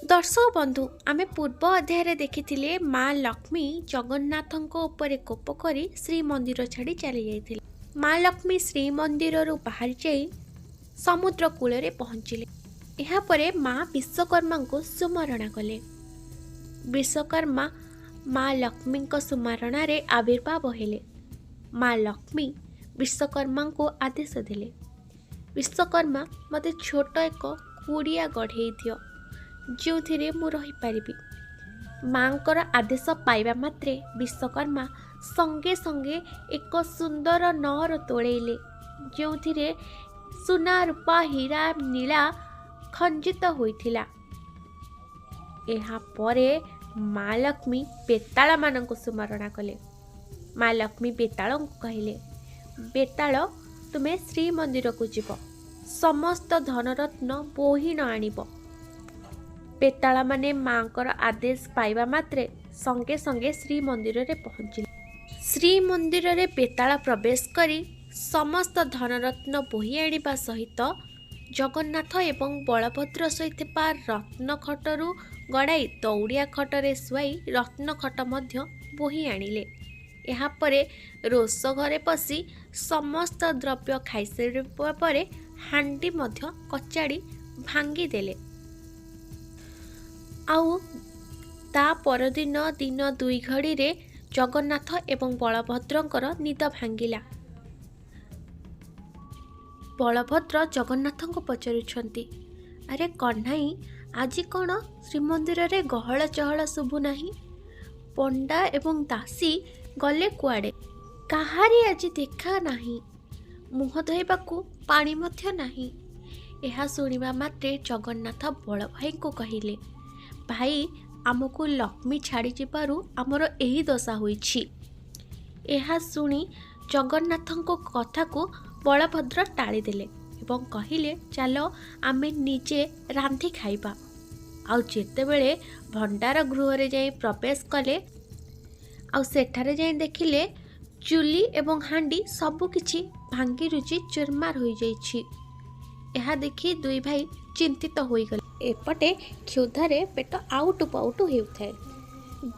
ଦର୍ଶକ ବନ୍ଧୁ, ଆମେ ପୂର୍ବ ଅଧ୍ୟାୟରେ ଦେଖିଥିଲେ ମା ଲକ୍ଷ୍ମୀ ଜଗନ୍ନାଥଙ୍କ ଉପରେ କୋପ କରି ଶ୍ରୀମନ୍ଦିର ଛାଡ଼ି ଚାଲି ଯାଇଥିଲେ। ମା ଲକ୍ଷ୍ମୀ ଶ୍ରୀମନ୍ଦିରରୁ ବାହାରି ଯାଇ ସମୁଦ୍ର କୂଳରେ ପହଞ୍ଚିଲେ। ଏହାପରେ ମା ବିଶ୍ୱକର୍ମାଙ୍କୁ ସୁମରଣା କଲେ। ବିଶ୍ୱକର୍ମା ମା ଲକ୍ଷ୍ମୀଙ୍କ ସୁମରଣାରେ ଆବିର୍ଭାବ ହେଲେ। ମା ଲକ୍ଷ୍ମୀ ବିଶ୍ୱକର୍ମାଙ୍କୁ ଆଦେଶ ଦେଲେ, "ବିଶ୍ୱକର୍ମା, ମୋତେ ଛୋଟ ଏକ କୁଡ଼ିଆ ଗଢ଼େଇ ଦିଅ, ଯେଉଁଥିରେ ମୁଁ ରହିପାରିବି।" ମାଙ୍କର ଆଦେଶ ପାଇବା ମାତ୍ରେ ବିଶ୍ୱକର୍ମା ସଙ୍ଗେ ସଙ୍ଗେ ଏକ ସୁନ୍ଦର ନଅର ତୋଳେଇଲେ, ଯେଉଁଥିରେ ସୁନା, ରୂପା, ହୀରା, ନୀଳା ଖଞ୍ଜିତ ହୋଇଥିଲା। ଏହାପରେ ମା ଲକ୍ଷ୍ମୀ ବେତାଳମାନଙ୍କୁ ସୁମରଣା କଲେ। ମା ଲକ୍ଷ୍ମୀ ବେତାଳଙ୍କୁ କହିଲେ, "ବେତାଳ, ତୁମେ ଶ୍ରୀମନ୍ଦିରକୁ ଯିବ, ସମସ୍ତ ଧନରତ୍ନ ବୋହି ନ ଆଣିବ।" ବେତାଳମାନେ ମାଙ୍କର ଆଦେଶ ପାଇବା ମାତ୍ରେ ସଙ୍ଗେ ସଙ୍ଗେ ଶ୍ରୀମନ୍ଦିରରେ ପହଞ୍ଚିଲେ। ଶ୍ରୀମନ୍ଦିରରେ ବେତାଳ ପ୍ରବେଶ କରି ସମସ୍ତ ଧନରତ୍ନ ବୋହି ଆଣିବା ସହିତ ଜଗନ୍ନାଥ ଏବଂ ବଳଭଦ୍ର ଶୋଇଥିବା ରତ୍ନ ଖଟରୁ ଗଡ଼ାଇ ଦଉଡ଼ିଆ ଖଟରେ ଶୁଆଇ ରତ୍ନ ଖଟ ମଧ୍ୟ ବୋହି ଆଣିଲେ। ଏହାପରେ ରୋଷ ଘରେ ପଶି ସମସ୍ତ ଦ୍ରବ୍ୟ ଖାଇସାରିବା ପରେ ହାଣ୍ଡି ମଧ୍ୟ କଚାଡ଼ି ଭାଙ୍ଗିଦେଲେ। ଆଉ ତା ପରଦିନ ଦିନ ଦୁଇ ଘଡ଼ିରେ ଜଗନ୍ନାଥ ଏବଂ ବଳଭଦ୍ରଙ୍କର ନିଦ ଭାଙ୍ଗିଲା। ବଳଭଦ୍ର ଜଗନ୍ନାଥଙ୍କୁ ପଚାରୁଛନ୍ତି, "ଆରେ କହ୍ନାଇ, ଆଜି କ'ଣ ଶ୍ରୀମନ୍ଦିରରେ ଗହଳ ଚହଳ ଶୁଭୁନାହିଁ? ପଣ୍ଡା ଏବଂ ଦାସୀ ଗଲେ କୁଆଡ଼େ? କାହାରି ଆଜି ଦେଖା ନାହିଁ। ମୁହଁ ଧୋଇବାକୁ ପାଣି ମଧ୍ୟ ନାହିଁ।" ଏହା ଶୁଣିବା ମାତ୍ରେ ଜଗନ୍ନାଥ ବଳ ଭାଇଙ୍କୁ କହିଲେ, "ଭାଇ, ଆମକୁ ଲକ୍ଷ୍ମୀ ଛାଡ଼ିଯିବାରୁ ଆମର ଏହି ଦଶା ହୋଇଛି।" ଏହା ଶୁଣି ଜଗନ୍ନାଥଙ୍କ କଥାକୁ ବଳଭଦ୍ର ଟାଳିଦେଲେ ଏବଂ କହିଲେ, "ଚାଲ, ଆମେ ନିଜେ ରାନ୍ଧି ଖାଇବା।" ଆଉ ଯେତେବେଳେ ଭଣ୍ଡାର ଗୃହରେ ଯାଇ ପ୍ରବେଶ କଲେ, ଆଉ ସେଠାରେ ଯାଇ ଦେଖିଲେ ଚୁଲି ଏବଂ ହାଣ୍ଡି ସବୁକିଛି ଭାଙ୍ଗିରୁଜି ଚୁରମାର ହୋଇଯାଇଛି। ଏହା ଦେଖି ଦୁଇ ଭାଇ ଚିନ୍ତିତ ହୋଇଗଲେ। ଏପଟେ କ୍ଷୁଧାରେ ପେଟ ଆଉଟୁ ପାଉଟୁ ହେଉଥାଏ।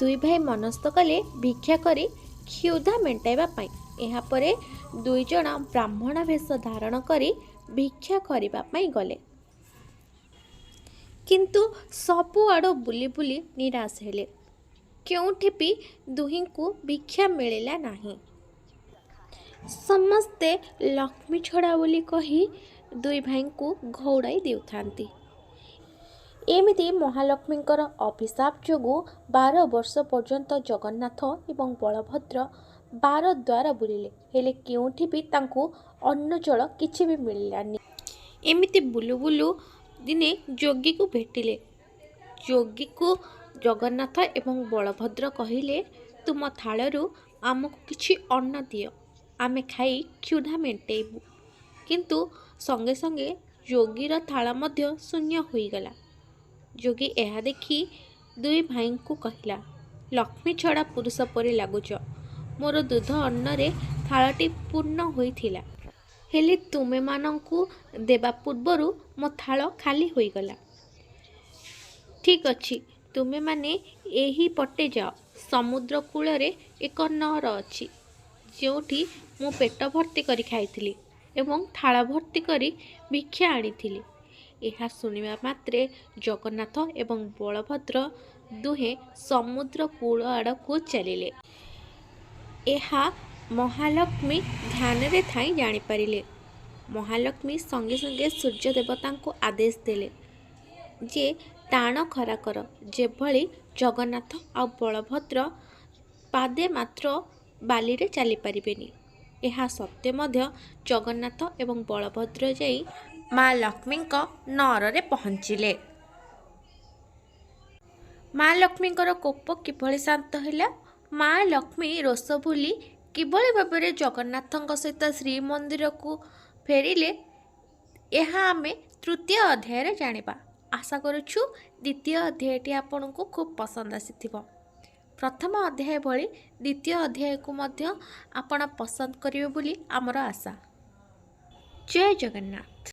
ଦୁଇ ଭାଇ ମନସ୍ଥ କଲେ ଭିକ୍ଷା କରି କ୍ଷୁଧା ମେଣ୍ଟାଇବା ପାଇଁ। ଏହାପରେ ଦୁଇ ଜଣ ବ୍ରାହ୍ମଣ ବେଶ ଧାରଣ କରି ଭିକ୍ଷା କରିବା ପାଇଁ ଗଲେ। କିନ୍ତୁ ସବୁଆଡ଼ୁ ବୁଲି ବୁଲି ନିରାଶ ହେଲେ। କେଉଁଠି ବି ଦୁହିଁଙ୍କୁ ଭିକ୍ଷା ମିଳିଲା ନାହିଁ। ସମସ୍ତେ ଲକ୍ଷ୍ମୀ ଛଡ଼ା ବୋଲି କହି ଦୁଇ ଭାଇଙ୍କୁ ଘଉଡ଼ାଇ ଦେଉଥାନ୍ତି। ଏମିତି ମହାଲକ୍ଷ୍ମୀଙ୍କର ଅଭିଶାପ ଯୋଗୁଁ 12 ବର୍ଷ ପର୍ଯ୍ୟନ୍ତ ଜଗନ୍ନାଥ ଏବଂ ବଳଭଦ୍ର ବାର ଦ୍ୱାର ବୁଲିଲେ, ହେଲେ କେଉଁଠି ବି ତାଙ୍କୁ ଅନ୍ନ ଜଳ କିଛି ବି ମିଳିଲାନି। ଏମିତି ବୁଲୁ ବୁଲୁ ଦିନେ ଯୋଗୀକୁ ଭେଟିଲେ। ଯୋଗୀକୁ ଜଗନ୍ନାଥ ଏବଂ ବଳଭଦ୍ର କହିଲେ, "ତୁମ ଥାଳରୁ ଆମକୁ କିଛି ଅନ୍ନ ଦିଅ, ଆମେ ଖାଇ କ୍ଷୁଧା ମେଣ୍ଟେଇବୁ।" କିନ୍ତୁ ସଙ୍ଗେ ସଙ୍ଗେ ଯୋଗୀର ଥାଳ ମଧ୍ୟ ଶୂନ୍ୟ ହୋଇଗଲା। ଯୋଗୀ ଏହା ଦେଖି ଦୁଇ ଭାଇଙ୍କୁ କହିଲା, "ଲକ୍ଷ୍ମୀ ଛଡ଼ା ପୁରୁଷ ପରି ଲାଗୁଛ। ମୋର ଦୁଧ ଅନ୍ନରେ ଥାଳଟି ପୂର୍ଣ୍ଣ ହୋଇଥିଲା, ହେଲେ ତୁମେମାନଙ୍କୁ ଦେବା ପୂର୍ବରୁ ମୋ ଥାଳ ଖାଲି ହୋଇଗଲା। ଠିକ୍ ଅଛି, ତୁମେମାନେ ଏହି ପଟେ ଯାଅ। ସମୁଦ୍ର କୂଳରେ ଏକ ନଅର ଅଛି, ଯେଉଁଠି ମୁଁ ପେଟ ଭର୍ତ୍ତି କରି ଖାଇଥିଲି ଏବଂ ଥାଳ ଭର୍ତ୍ତି କରି ଭିକ୍ଷା ଆଣିଥିଲି।" ଏହା ଶୁଣିବା ମାତ୍ରେ ଜଗନ୍ନାଥ ଏବଂ ବଳଭଦ୍ର ଦୁହେଁ ସମୁଦ୍ର କୂଳ ଆଡ଼କୁ ଚାଲିଲେ। ଏହା ମହାଲକ୍ଷ୍ମୀ ଧ୍ୟାନରେ ଥାଇ ଜାଣିପାରିଲେ। ମହାଲକ୍ଷ୍ମୀ ସଙ୍ଗେ ସଙ୍ଗେ ସୂର୍ଯ୍ୟ ଦେବତାଙ୍କୁ ଆଦେଶ ଦେଲେ ଯେ ଟାଣ ଖରା କର, ଯେଭଳି ଜଗନ୍ନାଥ ଆଉ ବଳଭଦ୍ର ପାଦେ ମାତ୍ର ବାଲିରେ ଚାଲିପାରିବେନି। ଏହା ସତ୍ତ୍ୱେ ମଧ୍ୟ ଜଗନ୍ନାଥ ଏବଂ ବଳଭଦ୍ର ଯାଇ ମା ଲକ୍ଷ୍ମୀଙ୍କ ନଅରରେ ପହଞ୍ଚିଲେ। ମା ଲକ୍ଷ୍ମୀଙ୍କର କୋପ କିଭଳି ଶାନ୍ତ ହେଲା, ମା ଲକ୍ଷ୍ମୀ ରୋଷ ଭୁଲି କିଭଳି ଭାବରେ ଜଗନ୍ନାଥଙ୍କ ସହିତ ଶ୍ରୀମନ୍ଦିରକୁ ଫେରିଲେ, ଏହା ଆମେ ତୃତୀୟ ଅଧ୍ୟାୟରେ ଜାଣିବା। ଆଶା କରୁଛୁ ଦ୍ୱିତୀୟ ଅଧ୍ୟାୟଟି ଆପଣଙ୍କୁ ଖୁବ୍ ପସନ୍ଦ ଆସିଥିବ। ପ୍ରଥମ ଅଧ୍ୟାୟ ଭଳି ଦ୍ୱିତୀୟ ଅଧ୍ୟାୟକୁ ମଧ୍ୟ ଆପଣ ପସନ୍ଦ କରିବେ ବୋଲି ଆମର ଆଶା। ଜୟ ଜଗନ୍ନାଥ।